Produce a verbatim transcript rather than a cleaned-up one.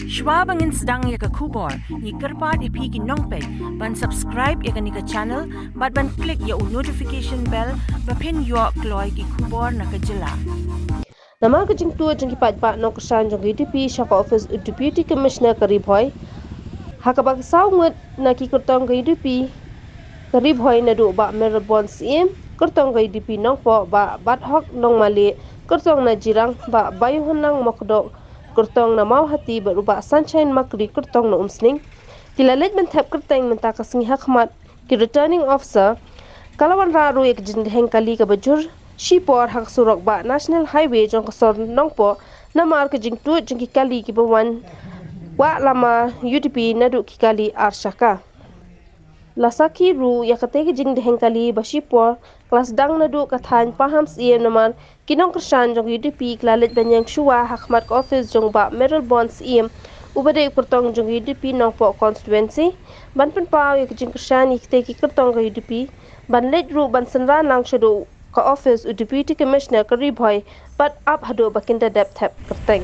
Shuwa ba ngin sdang ïa ka khubor, ngi kyrpad ïa phi ki nongpeit ban subscribe ïa kane ka channel bad ban click ïa u notification bell ba phin ïoh kloi ki khubor na ka jylla. Namar ka jingtuid jong ki paidbah nongkyrshan jong ka UDP sha ka office u Deputy Commissioner ka Ri Bhoi, ha kaba ka saw ngut na ki kyrtong ka UDP ka Ri Bhoi naduh Bah Mayralborn Syiem, kyrtong ka UDP Nongpoh Bah Bathok Nongmalieh, kyrtong na Jirang Bah Baïohunlang Mokdok, kyrtong na Mawhati bad u Bah Sunshine Makri, kyrtong na Umsning, ki la leit ban thep kyrteng mynta ka sngi ha khmat ki Returning Officer, ka la wanrah ruh ïa ka jingdheng kali kaba jur shipor ha ka surok bah National Highway jong ka sor Nongpoh, namar ka jingtuid jong ki kali kiba wan wah lama UDP naduh ki kali ar shaka. La sakhi ruh ïa katei ka jingdheng kali ba shipor ka la sdang naduh ka thaiñ Pahamsyiem, namar ki nongkyrshan jong ka UDP ki la leit ban ïeng shuwa ha khmat ka office jong Bah Mayralborn Syiem, uba dei u kyrtong jong ka UDP Nongpoh Constituency, ban pynpaw ïa ka jingkyrshan ïa kitei ki kyrtong ka UDP, ban leit ruh ban synran lang shaduh ka office u Deputy Commissioner ka Ri Bhoi bad ap haduh ba kin da dep thep kyrteng.